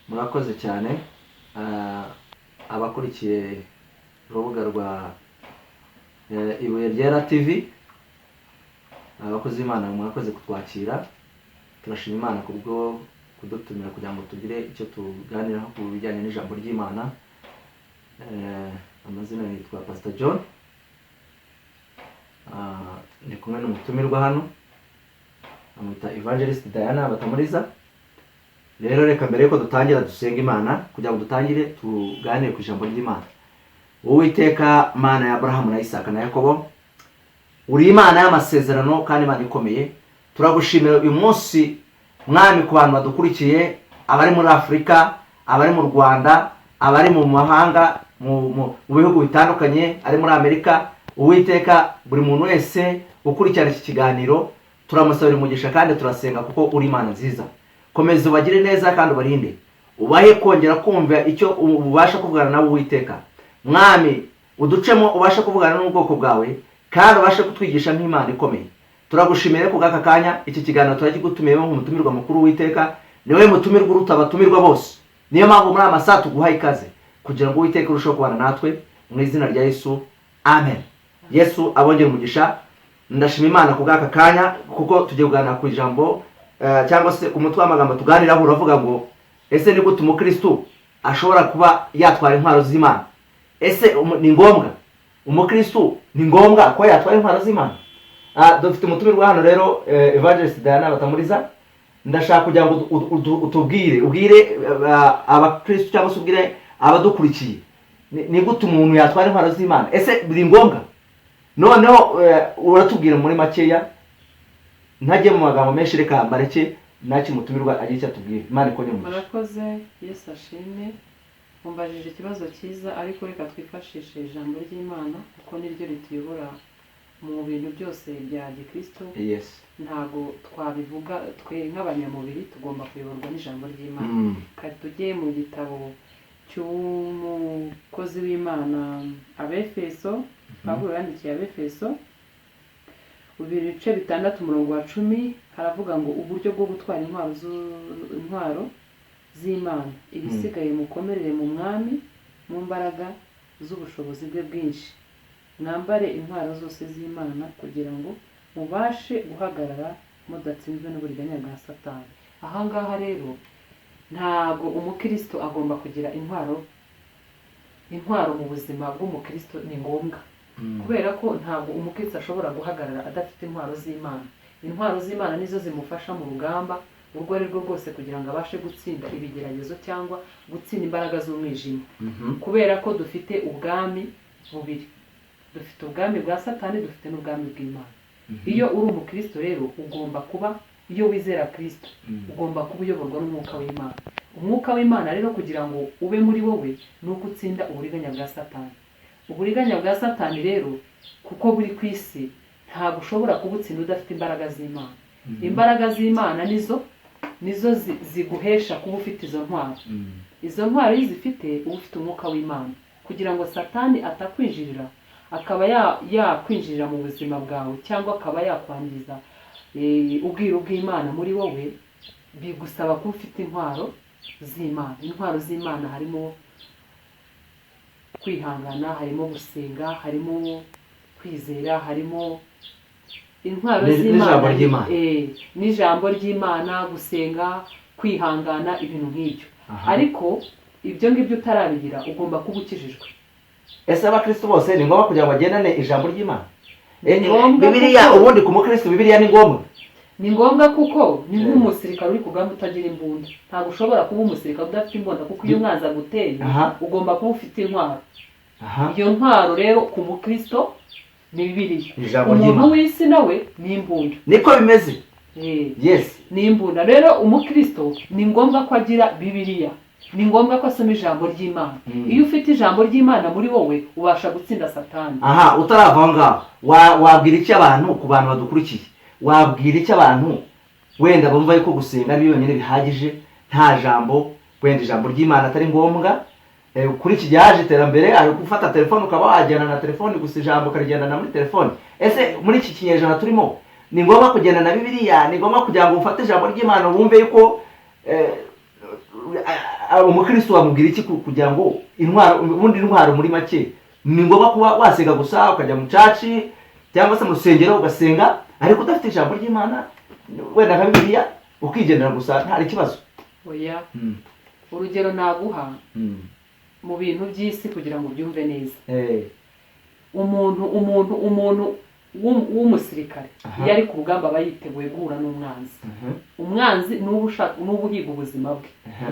Murakoze cyane. Abakurikiye urubuga rwa Ibuye Ryera TV, abakozi b'Imana, mwakoze kutwakira. Turashima Imana kubwo kudutumira kugira ngo tugire icyo tuganiraho ku bijyanye n'ijambo ry'Imana. Amazina yitwa Pastor John. Ndi kumwe n'umutumirwa hano, amwita Evangelist Diana Batamuriza. Rero reka mbere yuko dutangira dusenga Imana kugira ngo dutangire tuganire ku ijambo ry'Imana. Uwiteka Mana ya Aburahamu na Isaka na Yakobo, uri Imana y'amasezerano kandi Imana ikomeye. Turagushimira uyu munsi, Mwami, ku bantu badukurikiye, abari muri Afurika, abari mu Rwanda, abari mu mahanga, mu bihugu bitandukanye, ari muri Amerika. Uwiteka, buri muntu wese ukurikirana iki kiganiro turamusabira umugisha kandi turasenga kuko uri Imana nziza. Komeza ubagire neza kandi ubarinde, ubahe kongera kumva icyo ubasha kuvugana nawe. Uwiteka Mwami, uducemo ubashe kuvugana n'ubwoko bwawe kandi ubashe kutwigisha nk'Imana ikomeye. Turagushimiye ku bw'aka kanya. Iki kiganiro turagigutumiyemo nk'umutumirwa mukuru. Uwiteka, niwe mutumirwa uruta abatumirwa bose, niyo mpamvu muri aya masaha tuguhaye ikaze kugira ngo Uwiteka urusheho kubana natwe. Mu izina rya Yesu, amen. Yesu abongere umugisha. Ndashima Imana ku bw'aka kanya kuko tugiye kuganira ku ijambo cyangwa se ku mutwe w'amagambo tuganiraho uravuga ngo: "Ese ni gute umukristu ashobora kuba yatwara intwaro z'Imana? Ese ni ngombwa umukristu, ni ngombwa ko yatwara intwaro z'Imana?" Dufite umutumirwa hano rero, Evangelist Diana Batamuriza. Ndashaka kugira ngo utubwire, ubwire abakristu cyangwa se ubwire abadukurikiye, ni gute umuntu yatwara intwaro z'Imana? Ese biri ngombwa? Noneho uratubwira muri makeya, ntajye mu magambo menshi. Reka mbareke naki mutumirwa agira icyo atubwira. Imana ikongere umugisha. Murakoze, Yesu ashimwe. Mumbajije ikibazo cyiza, ariko reka twifashishe ijambo ry'Imana kuko niryo rituyobora mu bintu byose bya gikristo. Ntabwo twabivuga twe nk'abanyamubiri, tugomba kuyoborwa n'ijambo ry'Imana. Reka tujye mu gitabo cy'umukozi w'Imana Abefeso, Pawulo yandikiye Abefeso, ibice 6, umurongo wa 10, haravuga ngo: "Uburyo bwo gutwara intwaro z'Imana. Ibisigaye mukomerere mu Mwami mu mbaraga z'ubushobozi bwe bwinshi. Mwambare intwaro zose z'Imana kugira ngo mubashe guhagarara mudatsinzwe n'uburiganya bwa Satani." Aha ngaha rero ntabwo umukristo agomba kugira intwaro. Intwaro mu buzima bw'umukristo ni ngombwa kubera ko ntabwo umukristo ashobora guhagarara adafite intwaro z'Imana. Intwaro z'Imana nizo zimufasha mu rugamba urwo ari rwo rwose kugira ngo abashe gutsinda ibigeragezo cyangwa gutsinda imbaraga z'umwijima, kubera ko dufite ubwami bubiri: dufite ubwami bwa Satani, dufite n'ubwami bw'Imana. Iyo uri umukristo rero ugomba kuba, iyo wizera Kristo, ugomba kuba uyoborwa n'umwuka w'Imana. Umwuka w'Imana rero kugira ngo ube muri wowe ni uko utsinda uburiganya bwa Satani. Uburiganya bwa Satani rero, kuko buri ku isi, ntabwo ushobora kubutsinda udafite imbaraga z'Imana. Imbaraga z'Imana nizo ziguhesha kuba ufite izo ntwaro. Izo ntwaro iyo uzifite, uba ufite umwuka w'Imana kugira ngo Satani atakwinjirira, akaba yakwinjirira mu buzima bwawe cyangwa akaba yakwangiza ubwiru bw'Imana muri wowe. Bigusaba kuba ufite intwaro z'Imana. Intwaro z'Imana harimo kwihangana, harimo gusenga, harimo kwizera, harimo intwaro z'Imana. N'ijambo ry'Imana. N'ijambo ry'Imana, gusenga, kwihangana, ibintu nk'ibyo. Ariko ibyo ngibyo utarabigira, ugomba kuba ukijijwe. Ese abakristo bose ni ngombwa kugira ngo bagendane ijambo ry'Imana? Ni ngombwa. Bibiliya, ubundi ku mukristo Bibiliya ni ngombwa? Ni ngombwa kuko ni nk'umusirikare uri ku rugamba utagira imbunda. Ntabwo ushobora kuba umusirikare udafite imbunda, kuko iyo umwanzi aguteye, ugomba kuba ufite intwaro. Iyo ntwaro rero ku mukristo ni Bibiliya. Ijambo Umuntu ry'Imana. w'isi nawe ni imbunda. Niko bimeze. Ni imbunda. Rero umukristo ni ngombwa ko agira Bibiliya, ni ngombwa ko asoma ijambo ry'Imana. Iyo ufite ijambo ry'Imana muri wowe, ubasha gutsinda Satani. Aha, utarava aho ngaho, wabwira iki abantu, ku bantu badukurikiye, wabwira iki abantu wenda bumva yuko gusenga ari byo byonyine bihagije, nta jambo, wenda ijambo ry'Imana atari ngombwa? Kuri iki gihe haje iterambere, ari gufata telefone ukaba wajyana na telefone gusa, ijambo ukarigendana muri telefone. Ese muri iki kinyejana turimo ni ngombwa kugenda na Bibiliya? Ni ngombwa kugira ngo ufate ijambo ry'Imana wumve yuko Umukristo wamubwira iki kugira ngo intwaro, ubundi intwaro muri make ni ngombwa kuba wasenga gusa, ukajya mu church cyangwa se mu rusengero ugasenga, ariko udafite ijambo ry'Imana wenda nka Bibiliya, ukigendera gusa, nta ikibazo? Oya. Urugero naguha mu bintu by'isi kugira ngo ubyumve neza, umuntu w'umusirikare iyo ari ku rugamba aba yiteguye guhura n'umwanzi. Umwanzi n'uba ushaka, n'uba uhiga ubuzima bwe.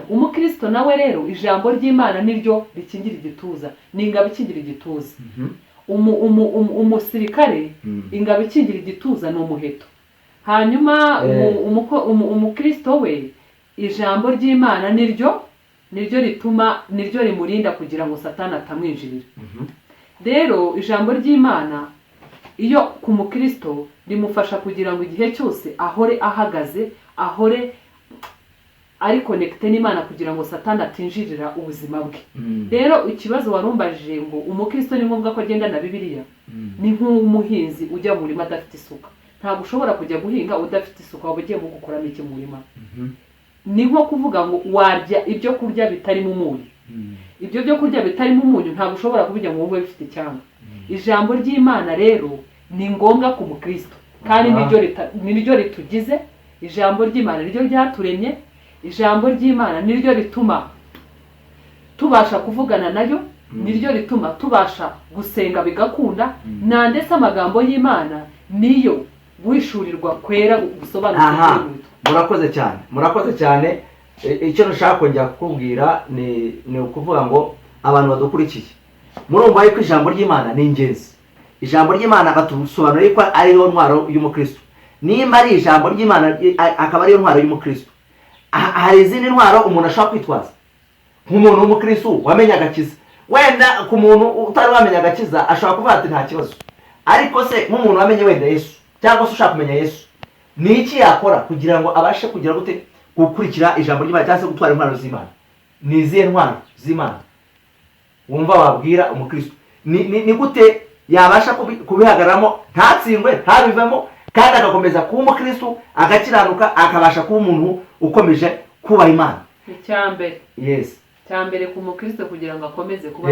Umukristo nawe rero, ijambo ry'Imana niryo rikingira igituza, ni ingabo ikingira igituza. Umusirikare, ingabo ikingira igituza ni umuheto. Hanyuma umukristo we, ijambo ry'Imana niryo rituma, niryo rimurinda kugira ngo Satani atamwinjirira. Rero ijambo ry'Imana iyo ku mukristo rimufasha kugira ngo igihe cyose ahore ahagaze, ahore ari connecté n'Imana, kugira ngo Satani atinjirira ubuzima bwe. Rero ikibazo warumbajije ngo umukristo ni ngombwa ko agenda na Bibiliya, ni nk'umuhinzi ujya mu murima adafite isuka. Ntabwo ushobora kujya guhinga udafite isuka. Waba ugiye gukuramo iki mu murima? Ni nko kuvuga ngo warya ibyo kurya bitarimo umunyu. Ibyo byo kurya bitarimo umunyu ntabwo ushobora kubirya ngo wumve bifite icyanga. Ijambo ry'Imana rero ni ngombwa ku mukristo, kandi niryo ritugize. Ijambo ry'Imana niryo ryaturemye. Ijambo ry'Imana niryo rituma tubasha kuvugana nayo, niryo rituma tubasha gusenga bigakunda, na ndetse amagambo y'Imana niyo guhishurirwa kwera gusobanutse kuri buri. Murakoze cyane, murakoze cyane. Icyo nshaka kongera kukubwira ni ukuvuga ngo abantu badukurikiye murumva yuko ijambo ry'Imana ni ingenzi. Ijambo ry'Imana batusobanuriye ko ariyo ntwaro y'umukristo. Nimba ari ijambo ry'Imana akaba ariyo ntwaro y'umukristo, hari izindi ntwaro umuntu ashobora kwitwaza nk'umuntu w'umukristo wamenye agakiza? Wenda ku muntu utari wamenya agakiza ashobora kuvuga ati nta kibazo, ariko se nk'umuntu wamenye wenda Yesu cyangwa se ushaka kumenya Yesu, ni iki yakora kugira ngo abashe kugira gute, gukurikira ijambo ry'Imana cyangwa se gutwara intwaro z'Imana? Ni izihe ntwaro z'Imana wumva wabwira umukristo? Ni gute yabasha kubihagararamo, ntatsindwe, ntabivemo, kandi agakomeza kuba umukristo, agakiranuka, akabasha kuba umuntu ukomeje kubaha Imana? Icyambere, cya mbere ku mukristo kugira ngo akomeze kuba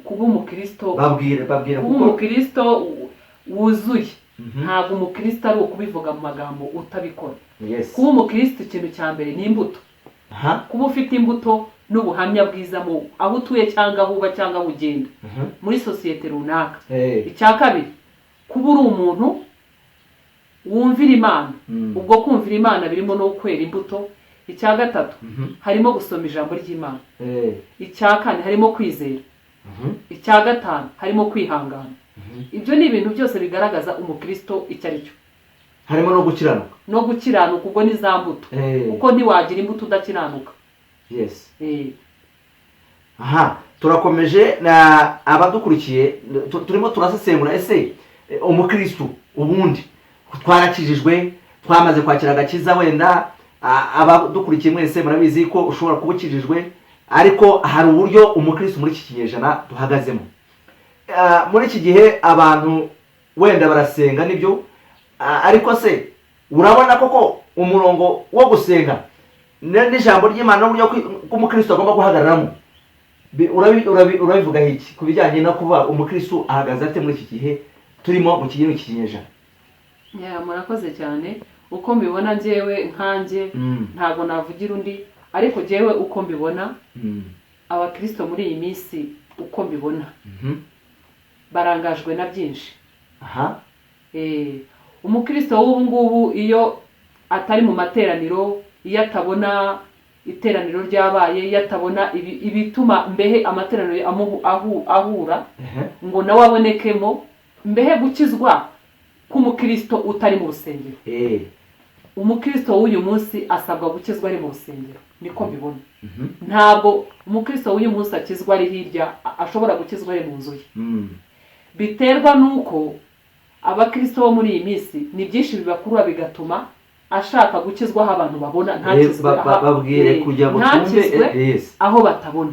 kuba umukristo, Babwire, babwire. kuba Kuko umukristo wuzuye, ntabwo umukristo ari ukubivuga mu magambo utabikora. Kuba umukristo, ikintu cya mbere ni imbuto. Kuba ufite imbuto n'ubuhamya bwiza mu aho utuye cyangwa aho uba cyangwa aho ugenda muri sosiyete runaka. Icya kabiri, kuba uri umuntu wumvira Imana. Ubwo kumvira Imana birimo no kwera imbuto. Icya gatatu, harimo gusoma ijambo ry'Imana. Icya kane, harimo kwizera. Icya gatanu, harimo kwihangana. Ibyo ni ibintu byose bigaragaza umukristo icyo ari cyo. Harimo no gukiranuka. No gukiranuka, ubwo ni za mbuto, kuko ntiwagira imbuto udakiranuka. Aha turakomeje na abadukurikiye, turimo turasesengura ese umukristo ubundi twarakijijwe, twamaze kwakira agakiza. Wenda abadukurikiye mwese murabizi ko ushobora kuba ukijijwe, ariko hari uburyo umukristo muri iki kinyejana duhagazemo. Muri iki gihe abantu wenda barasenga nibyo, ariko se urabona koko umurongo wo gusenga n'ijambo ry'Imana n'uburyo bw'umukristo agomba guhagararamo, urabivugaho iki ku bijyanye no kuba umukristo ahagaze ate muri iki gihe turimo, mu kigero iki kinyejana? Ya, murakoze cyane. Uko mbibona njyewe nkanjye, ntabwo navugira undi, ariko njyewe uko mbibona, abakristo muri iyi minsi, uko mbibona, barangajwe na byinshi. Umukristo w'ubu ngubu iyo atari mu materaniro, iyo atabona iteraniro ryabaye, iyo atabona ibituma mbehe amateraniro ahura ngo nawe abonekemo, mbehe gukizwa k'umukristo utari mu rusengero, umukristo w'uyu munsi asabwa gukizwa ari mu rusengero, niko mbibona. Ntabwo umukristo w'uyu munsi akizwa ari hirya, ashobora gukizwa ari mu nzu ye. Biterwa n'uko abakristo bo muri iyi minsi ni byinshi bibakurura, bigatuma ashaka gukizwa aho abantu babona, ntakizwe Babwire kugira ngo twumve. ntakizwe aho batabona.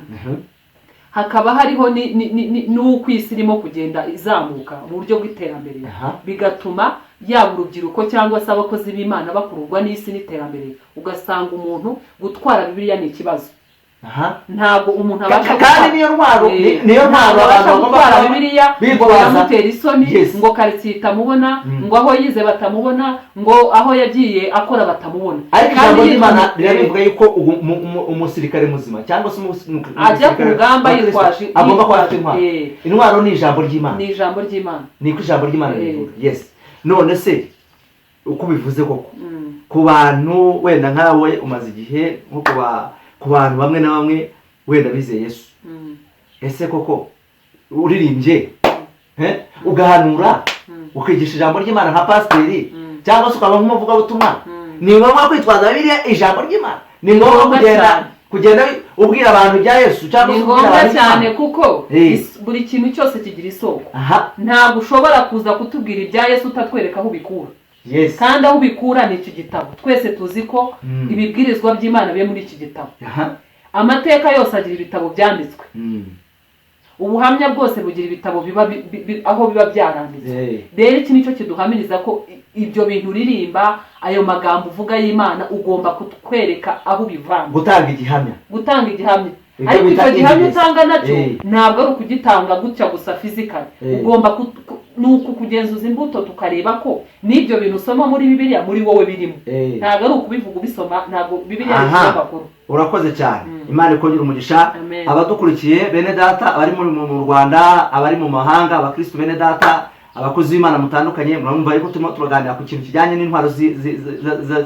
Hakaba hariho n'uko isi irimo kugenda izamuka mu buryo bw'iterambere, bigatuma yaba urubyiruko cyangwa se abakozi b'Imana bakururwa n'isi n'iterambere, ugasanga umuntu gutwara Bibiliya ni ikibazo. Aha. Ntabwo umuntu abasha Kandi niyo ntwaro, niyo ntwaro ntabwo abantu abasha bagomba gutwara kuba Bibiliya ngo bitwaza. biramutera isoni, ngo karitsiye itamubona, ngo aho yize batamubona, ngo aho yagiye akora batamubona. Ariko Kandi ijambo ry'Imana rirabivuga yuko umusirikare muzima cyangwa se Ajya ku umusirikare rugamba wa Kristo agomba kuba afite intwaro. Intwaro ni ijambo ry'Imana. Ni ijambo ry'Imana. Niko ijambo ry'Imana ribivuga. Yes, none se uko ubivuze koko, ku bantu wenda nkawe umaze igihe, nko ku bantu bamwe na bamwe wenda bizeye Yesu, ese koko uririmbye, ugahanura, ukigisha ijambo ry'Imana nka pasiteri, cyangwa se ukaba nk'umuvugabutumwa, ni ngombwa kwitwaza Bibiliya, ijambo ry'Imana? Ni ngombwa Ngombwa kugenda cyane. kugenda ubwira abantu ibya Yesu cyangwa Ni se ubwira ngombwa abantu cyane, Imana? kuko buri kintu cyose kigira isoko. Ntabwo ushobora kuza kutubwira ibya Yesu utatwereka aho ubikura. Kandi aho ubikura ni iki gitabo. Twese tuzi ko ibibwirizwa by'Imana biri muri iki gitabo. Amateka yose agira ibitabo byanditswe. Ubuhamya bwose bugira ibitabo biba aho biba byaranditswe. Rero iki nicyo kiduhamiriza ko ibyo bintu uririmba, ayo magambo uvuga y'Imana, ugomba kutwereka aho ubivana. Gutanga igihamya. Gutanga igihamya. Ibyo Ariko bita icyo gihamya evidence. utanga nacyo ntabwo ari ukugitanga gutya gusa physically. Ugomba ni ukukugenzuza imbuto, tukareba ko n'ibyo bintu usoma muri Bibiliya muri wowe birimo. Ntabwo ari ukubivuga ubisoma, ntabwo Bibiliya ari ikinyamakuru. Urakoze cyane. Imana ikongera umugisha. Amen. Abadukurikiye bene data, abari mu Rwanda, abari mu mahanga, abakristu bene data, abakozi b'Imana mutandukanye, murumva yuko turimo turaganira ku kintu kijyanye n'intwaro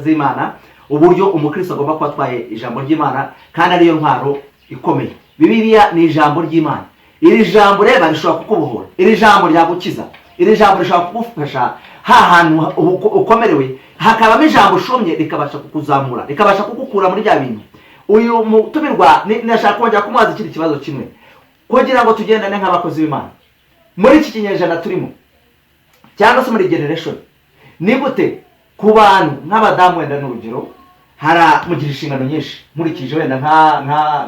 z'Imana, uburyo umukristo agomba kuba atwaye ijambo ry'Imana kandi ariyo ntwaro ikomeye. Bibiliya ni ijambo ry'Imana. Iri jambo reba rishobora kukubohora, iri jambo ryagukiza, iri jambo rishobora kugufasha ha hantu ukomerewe, hakabamo ijambo ushomye rikabasha kukuzamura, rikabasha kugukura muri bya bintu. Uyu mutumirwa ndashaka kongera kumubaza ikindi kibazo kimwe, kugira ngo tugendane nk'abakozi b'Imana muri iki kinyejana turimo cyangwa se muri generation. Ni gute ku bantu nk'abadamu, wenda n'urugero, hari mugira inshingano nyinshi, nkurikije wenda nka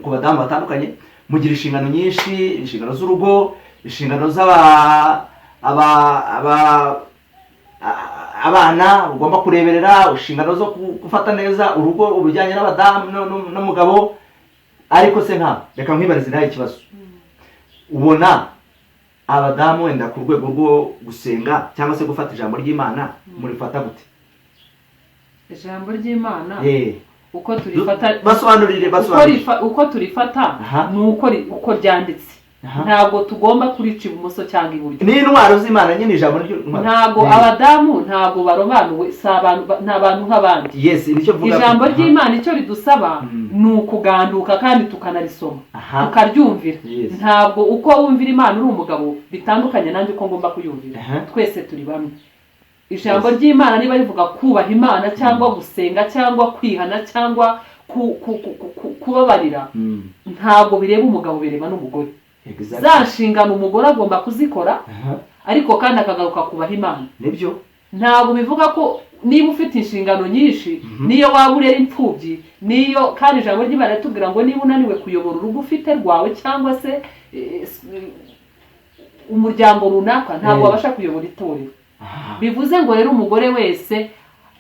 ku badamu batandukanye, mugira inshingano nyinshi, inshingano z'urugo, inshingano z'aba aba aba abana ugomba kureberera, inshingano zo gufata neza urugo, ubujyanye n'abadamu n'umugabo. Ariko se nka reka nkwibarize nawe ikibazo: ubona abadamu wenda ku rwego rwo gusenga cyangwa se gufata ijambo ry'Imana murifata gute? Ijambo ry'Imana, uko turifata, Basobanurire, basobanurire. Uko turifata ni uko ryanditse. Ntabwo tugomba kurica ibumoso cyangwa iburyo. Ni intwaro z'Imana nyine, ijambo ry'intwaro. Ntabwo abadamu ntabwo barobanuwe, si abantu ni abantu nk'abandi. Yes, nicyo mvuga. Ijambo ry'Imana icyo ridusaba ni ukuganduka kandi tukanarisoma, tukaryumvira. Ntabwo uko wumvira Imana uri umugabo bitandukanye nanjye uko ngomba kuyumvira. Twese turi bamwe. Ijambo ry'Imana niba rivuga kubaha Imana cyangwa gusenga cyangwa kwihana cyangwa kubabarira, ntabwo bireba umugabo, bireba n'umugore. Za nshingano umugore agomba kuzikora, ariko kandi akagaruka kubaha Imana. Nibyo. Ntabwo bivuga ko niba ufite inshingano nyinshi, niyo waba urera imfubyi, niyo kandi ijambo ry'Imana ritubwira ngo niba unaniwe kuyobora urugo ufite rwawe cyangwa se umuryango runaka, ntabwo wabasha kuyobora itorero. Bivuze ngo rero umugore wese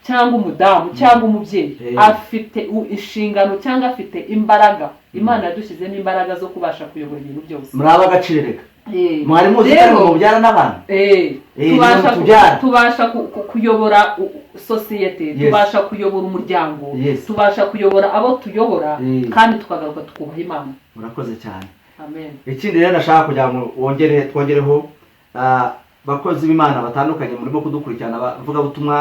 cyangwa umudamu cyangwa umubyeyi afite inshingano cyangwa afite imbaraga. Imana yadushyizemo imbaraga zo kubasha kuyobora ibintu byose. Muri ab'agaciro reka. Mwari muzi ko Rero, mubyara n'abantu? Tubasha Tubyara. Tubasha kuyobora sosiyete, tubasha kuyobora umuryango, tubasha kuyobora abo tuyobora, kandi tukagaruka tukubaha Imana. Murakoze cyane. Amen. Ikindi rero nashaka kugira ngo wongere twongereho, bakozi b'Imana batandukanye murimo kudukurikirana, abavugabutumwa,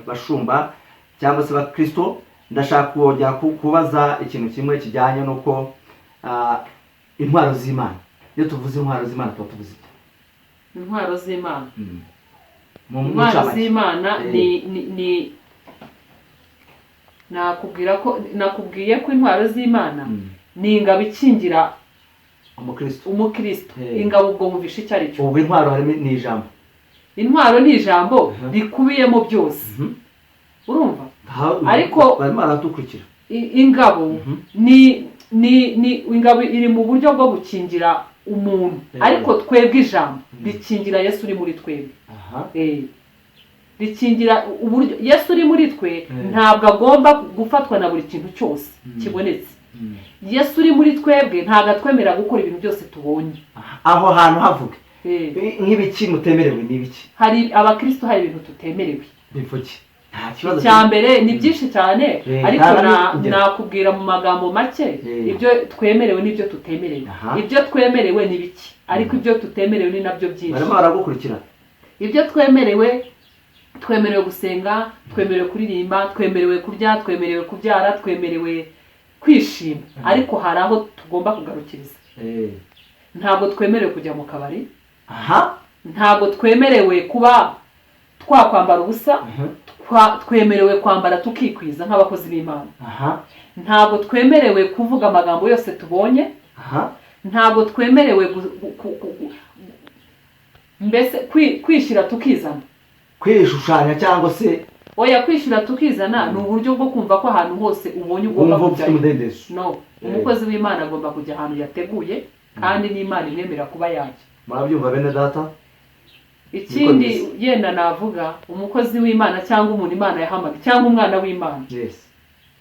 bashumba cyangwa se bakristo, ndashaka kongera kubaza ikintu kimwe kijyanye n'uko intwaro z'Imana, iyo tuvuze intwaro z'Imana tuba tuvuze iki? Intwaro z'Imana? Mu Intwaro ncamake. z'Imana ni nakubwira ko nakubwiye ko intwaro z'Imana ni ingabo ikingira umukristo. Umukristo. Ingabo, ubwo wumvisha icyo ari cyo. Ubwo intwaro harimo ni ijambo. Intwaro ni ijambo rikubiyemo byose. Urumva? Barimo baradukurikira. Ingabo ni ingabo iri mu buryo bwo gukingira umuntu, ariko twebwe ijambo rikingira Yesu uri muri twebwe. Rikingira uburyo Yesu uri muri twe ntabwo agomba gufatwa na buri kintu cyose kibonetse. Yesu uri muri twebwe ntabwo atwemerera gukora ibintu byose tubonye. Aho hantu havuge nk'ibiki mutemerewe n'ibiki? Hari abakristo, hari ibintu tutemerewe. Bivuge, nta kibazo. Icya mbere ni byinshi cyane, ariko nta n'ingero. Nakubwira mu magambo make ibyo twemerewe n'ibyo tutemerewe. Ibyo twemerewe ni bike, ariko ibyo tutemerewe ni nabyo byinshi. Barimo baragukurikira. Ibyo twemerewe: twemerewe gusenga, twemerewe kuririmba, twemerewe kurya, twemerewe kubyara, twemerewe kwishima, ariko hari aho tugomba kugarukiriza. Ntabwo twemerewe kujya mu kabari. Ntabwo twemerewe kuba twakwambara ubusa. Twemerewe kwambara tukikwiza nk'abakozi b'Imana. Ntabwo twemerewe kuvuga amagambo yose tubonye. Ntabwo twemerewe mbese kwishyira tukizana. Kwishushanya cyangwa se? Oya, kwishyira tukizana ni uburyo bwo kumva ko ahantu hose ubonye ugomba wumva ufite kujyayo. umudendezo. No, umukozi w'Imana agomba kujya ahantu yateguye kandi n'Imana imwemerera kuba yajya. Murabyumva, bene data? Ikindi Niko. yenda navuga, umukozi w'Imana cyangwa umuntu Imana yahamagaye cyangwa umwana w'Imana,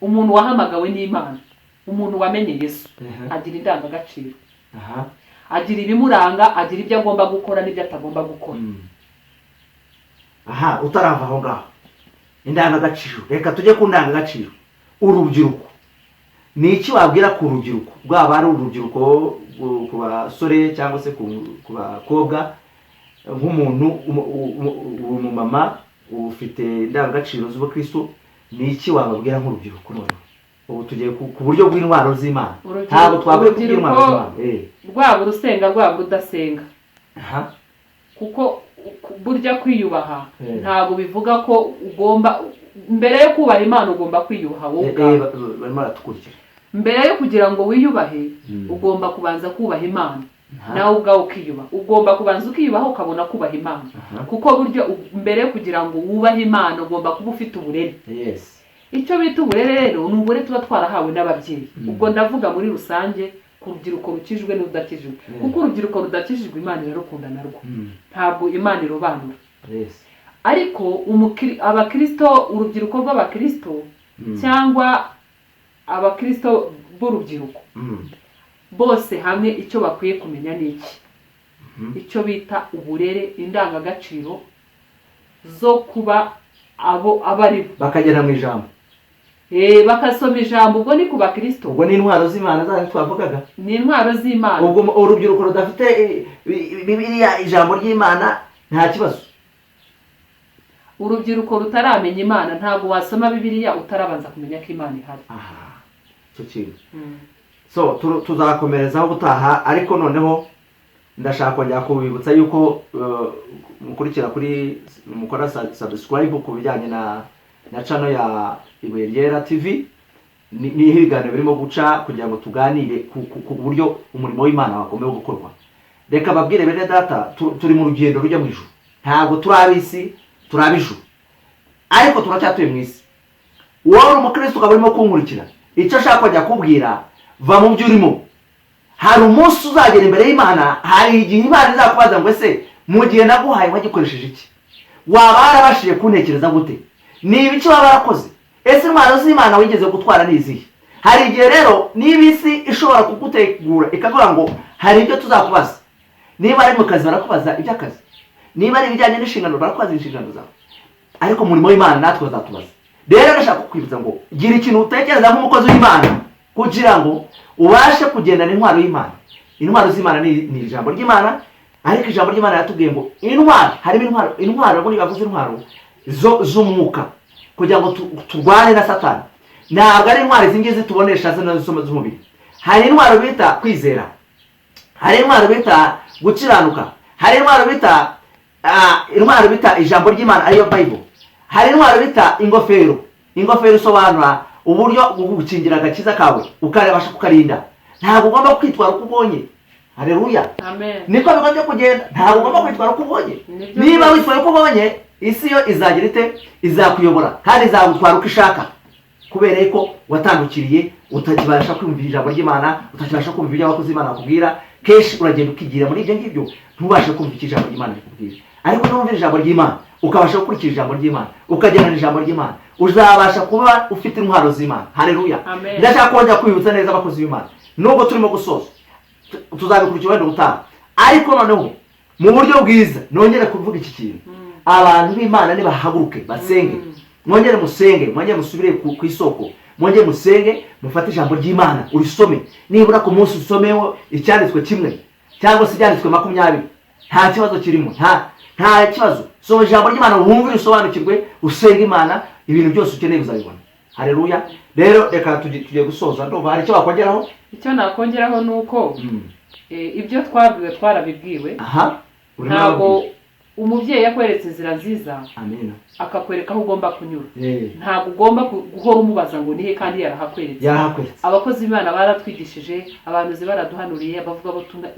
umuntu wahamagawe n'Imana, umuntu wamenye Yesu, agira indangagaciro, agira ibimuranga, agira ibyo agomba gukora n'ibyo atagomba gukora. Aha utarava aho ngaho, indangagaciro, reka tujye ku ndangagaciro. Urubyiruko, ni iki wabwira ku rubyiruko, rwaba ari urubyiruko ku basore cyangwa se ku bakobwa, nk'umuntu umumama ufite indangagaciro z'ubukristo, ni iki wababwira nk'urubyiruko? Noneho ubu tugiye ku buryo bw'intwaro z'Imana. Ntabwo twavuye ku bw'intwaro Urubyiruko, z'Imana. Rwaba urusenga, rwaba urudasenga, kuko burya kwiyubaha ntabwo bivuga ko ugomba, mbere yo kubaha Imana ugomba kwiyubaha wowe ubwawe. Barimo baratukurikira. Mbere yo kugira ngo wiyubahe, ugomba kubanza kubaha Imana. Nawe ubwawe ukiyubaha, ugomba kubanza ukiyubaha ukabona kubaha Imana. Kuko burya mbere yo kugira ngo wubahe Imana ugomba kuba ufite uburere. Icyo bita uburere rero ni uburere tuba twarahawe n'ababyeyi. Ubwo ndavuga muri rusange ku rubyiruko rukijwe n'urudakijijwe, kuko urubyiruko rudakijijwe Imana irarukunda narwo. Ntabwo Imana irobanura. Ariko abakirisito, urubyiruko rw'abakirisito cyangwa abakirisito b'urubyiruko, bose hamwe icyo bakwiye kumenya ni iki? Icyo bita uburere, indangagaciro zo kuba abo abo ari bo. Bakagera mu ijambo. Bakasoma ijambo. Ubwo ni ku bakirisito. Ubwo ni intwaro z'Imana zanyu twavugaga. Ni intwaro z'Imana. Ubwo urubyiruko rudafite Bibiliya, ijambo ry'Imana, nta kibazo? Urubyiruko rutaramenya Imana, ntabwo wasoma Bibiliya utarabanza kumenya ko Imana ihari. Aha, icyo kintu. So tuzakomerezaho ubutaha, ariko noneho ndashaka kongera kubibutsa yuko mukurikira kuri, mukora subscribe ku bijyanye na channel ya Ibuye Ryera TV. Niho ibiganiro birimo guca kugira ngo tuganire ku buryo umurimo w'Imana wakomeye gukorwa. Reka babwire, bene data, turi mu rugendo rujya mu ijuru. Ntabwo turi ab'isi, turi ab'ijuru, ariko turacyatuye mu isi. Wowe uri umukristo ukaba urimo kunkurikira, icyo ashaka kujya kubwira, va mu byo urimo. Hari umunsi uzagera imbere y'Imana, hari igihe Imana izakubaza ngo: "Ese mu gihe naguhaye wagikoresheje iki? Waba warabashije kuntekereza gute? Ni ibiki waba warakoze? Ese intwaro z'Imana wigeze gutwara ni izihe?" Hari igihe rero niba isi ishobora kugutegura ikavuga ngo hari ibyo tuzakubaza. Niba ari mu kazi barakubaza iby'akazi, niba ari ibijyanye n'inshingano barakubaza inshingano zawe, ariko umurimo w'Imana natwe bazatubaza. Rero ndashaka kukwibutsa ngo gira ikintu utekereza nk'umukozi w'Imana kugira ngo ubashe kugendana intwaro y'Imana. Intwaro z'Imana ni ijambo ry'Imana, ariko ijambo ry'Imana yatubwiye ngo intwaro, harimo intwaro, intwaro muri bavuze intwaro zo z'umwuka kugira ngo turwane na Satani. Ntabwo ari intwaro izi ngizi tubonesha zino z'umubiri. Hari intwaro bita kwizera, hari intwaro bita gukiranuka, hari intwaro bita intwaro bita ijambo ry'Imana ariyo Bible, hari intwaro bita ingofero. Ingofero isobanura uburyo bwo gukingira agakiza kawe, ukabasha kukarinda. Ntabwo ugomba kwitwara uko ubonye. Haleluya! Amen. Niko bigombye kugenda, ntabwo ugomba kwitwara uko ubonye. Nibyo Niba rwose. witwaye uko ubonye, isi yo izagira ite? Izakuyobora kandi izagutwara uko ishaka, kubera ko watandukiriye, utakibasha kumva ijambo ry'Imana, utakibasha kumva ibyo abakozi b'Imana bakubwira. Kenshi uragenda ukigira muri ibyo ngibyo, ntubashe kumva icyo ijambo ry'Imana rikubwira. Ariko niba wumvira ijambo ry'Imana, ukabasha gukurikira ijambo ry'Imana, ukagendana ijambo ry'Imana, Uzabasha kuba ufite intwaro z'Imana. Haleluya. Amen. Ndashaka kongera kwibutsa neza abakozi b'Imana, nubwo turimo gusoza, tuzabikurikira wenda ubutaha, ariko noneho mu buryo bwiza nongere kuvuga iki kintu: abantu b'Imana nibahaguruke basenge. Mwongere musenge, mwongere musubire ku isoko, mwongere musenge, mufate ijambo ry'Imana urisome. Nibura ku munsi usomeho icyanditswe kimwe cyangwa se ibyanditswe 20, nta kibazo kirimo, nta kibazo. Soma ijambo ry'Imana, wumve, usobanukirwe, usenge Imana, ibintu byose ukeneye uzabibona. Haleluya. Rero reka tugiye gusoza, ndumva hari icyo wakongeraho. Icyo nakongeraho ni uko ibyo twabwiwe twarabibwiwe. Aha, urimo Ntabwo urababwira. umubyeyi yakweretse inzira nziza, Amina. akakwereka aho ugomba kunyura, ntabwo ugomba guhora umubaza ngo nihe kandi yarahakweretse. Yarahakweretse. Abakozi b'Imana baratwigishije, abahanuzi baraduhanuriye, abavuga butumwa,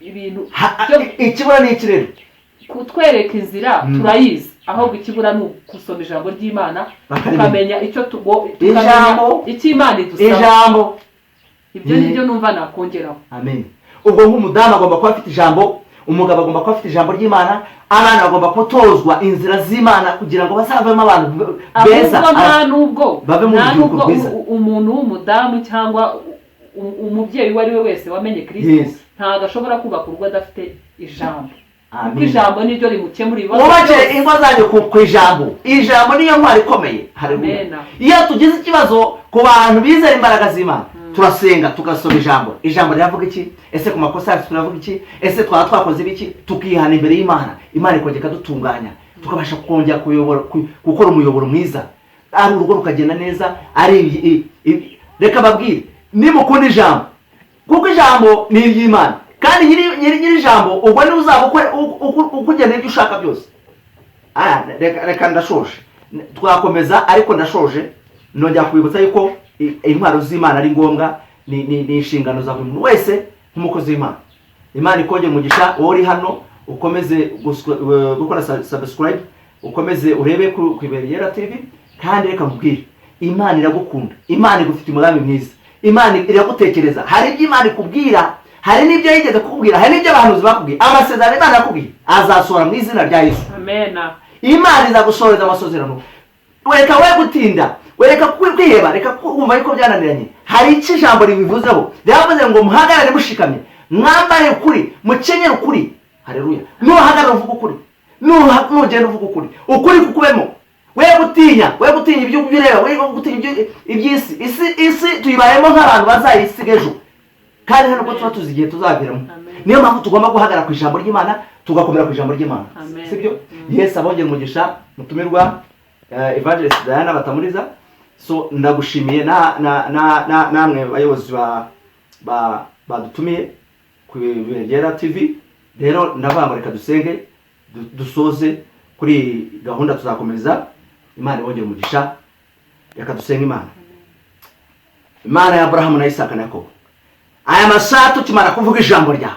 ibintu Ikibura ni iki rero? Kutwereka inzira turayizi, ahubwo ikibura ni ugusoma ijambo ry'Imana, Bakarimenya. tukamenya icyo tukamenya Ijambo. icyo Imana idusaba. Ijambo. Ibyo nibyo numva nakongeraho. Amen. Ubwo nk'umudamu agomba kuba afite ijambo, umugabo agomba kuba afite ijambo ry'Imana, abana bagomba gutozwa inzira z'Imana kugira ngo bazavemo abantu beza. Ahubwo nta nubwo bave mu nta rubyiruko nubwo rwiza. umuntu w'umudamu cyangwa umubyeyi uwo ari we wese wamenye Kristo ntabwo ashobora kubaka urugo adafite ijambo, kuko Amen. ijambo niryo rimukemura ibibazo Mwubakire byose. ingo zanyu ku ijambo. Ijambo niyo ntwaro ikomeye. Haleluya. Amen. Iyo tugize ikibazo, ku bantu bizera imbaraga z'Imana, turasenga, tugasoma ijambo. Ijambo riravuga iki? Ese ku makosa yacu turavuga iki? Ese twaba twakoze ibiki? Tukihana imbere y'Imana, Imana ikongera ikadutunganya, tukabasha kongera kuyobora, gukora umuyoboro mwiza, ari urugo rukagenda neza, ari reka babwire, nimukunda ijambo, kuko ijambo ni iry'Imana, kandi nyiri ijambo ubwo niwe uzaba ukugenera ibyo ushaka byose. Reka ndashoje. Twakomeza ariko ndashoje, nongera kwibutsa yuko intwaro z'Imana ari ngombwa, ni inshingano za buri muntu wese nk'umukozi w'Imana. Imana ikongera umugisha. Wowe uri hano, ukomeze gukora subscribe, ukomeze urebe ku Ibere Yera TV. Kandi reka nkubwire, Imana iragukunda, Imana igufite umugambi mwiza, Imana iragutekereza. Hari ibyo Imana ikubwira, hari n'ibyo yigeze kukubwira, hari n'ibyo abahanuzi bakubwiye. Amasezerano Imana yakubwiye azasohora mu izina rya Yesu. Amena. Imana izagusohoreza amasezerano. Reka we gutinda, wereka kwiheba, reka kumva yuko byananiranye. Hari icyo ijambo ribivuzeho, ryavuze ngo muhagarare mushikamye, mwambare ukuri, mukenyere ukuri. Haleluya. Nuhagarara uvuga ukuri, nugenda uvuga ukuri, ukuri kukubemo. We gutinya, we gutinya ibyo ureba, we gutinya iby'isi. Isi tuyibayemo nk'abantu bazayisiga ejo, kandi hano ubwo tuba tuzi igihe tuzaviramo. Amen. Niyo mpamvu tugomba guhagarara ku ijambo ry'Imana, tugakomera ku ijambo ry'Imana. Amen. Sibyo? Yesu abongera umugisha. Mutumirwa Evangelist Diana Batamuriza, so ndagushimiye na namwe bayobozi ba badutumiye ku Ryera TV. Rero ndavuga ngo reka dusenge, dusoze kuri iyi gahunda, tuzakomeza. Imana ibongere umugisha. Reka dusenge Imana. Imana ya Aburahamu na Isaka na Yakobo, aya masaha tukimara kuvuga ijambo ryawe,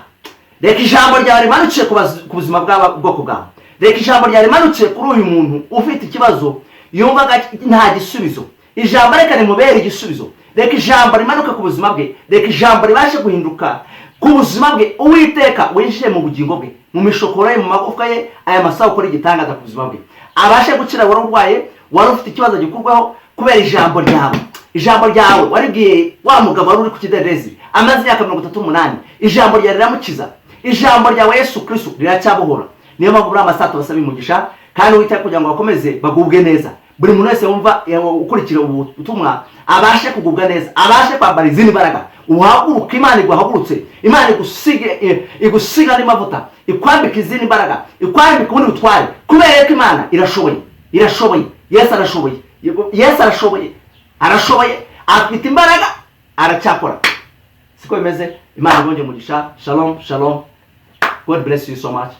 reka ijambo ryawe rimanukiye ku buzima bw'ubwoko bwawe. Reka ijambo ryawe rimanukiye kuri uyu muntu ufite ikibazo yumvaga nta gisubizo. Ijambo reka rimubere igisubizo. Reka ijambo rimanuke ku buzima bwe, reka ijambo ribashe guhinduka ku buzima bwe. Uwiteka, winjire mu bugingo bwe, mu mishokoro ye, mu magufwa ye. Aya masaha ukora igitangaza ku buzima bwe, abashe gukira. Wari urwaye, wari ufite ikibazo gikurwaho kubera ijambo ryawe. Ijambo ryawe waribwiye wa mugabo wari uri ku kidendezi amaze imyaka 38, ijambo ryawe riramukiza. Ijambo ryawe Yesu Kristo riracyabohora. Niyo mpamvu muri amasaha tubasaba umugisha kandi wita kugira ngo bakomeze bagubwe neza. Buri muntu wese wumva ukurikira ubu butumwa abashe kugubwa neza, abashe kwambara izindi mbaraga. Uhaguruke, Imana iguhagurutse, Imana igusige, igusiga n'amavuta, ikwambika izindi mbaraga, ikwambika ubundi butware, kubera ko Imana irashoboye, irashoboye. Yesu arashoboye, Yesu arashoboye, arashoboye, afite imbaraga, aracyakora. Siko bimeze? Imana ibongere umugisha. Shalom, shalom. God bless you so much.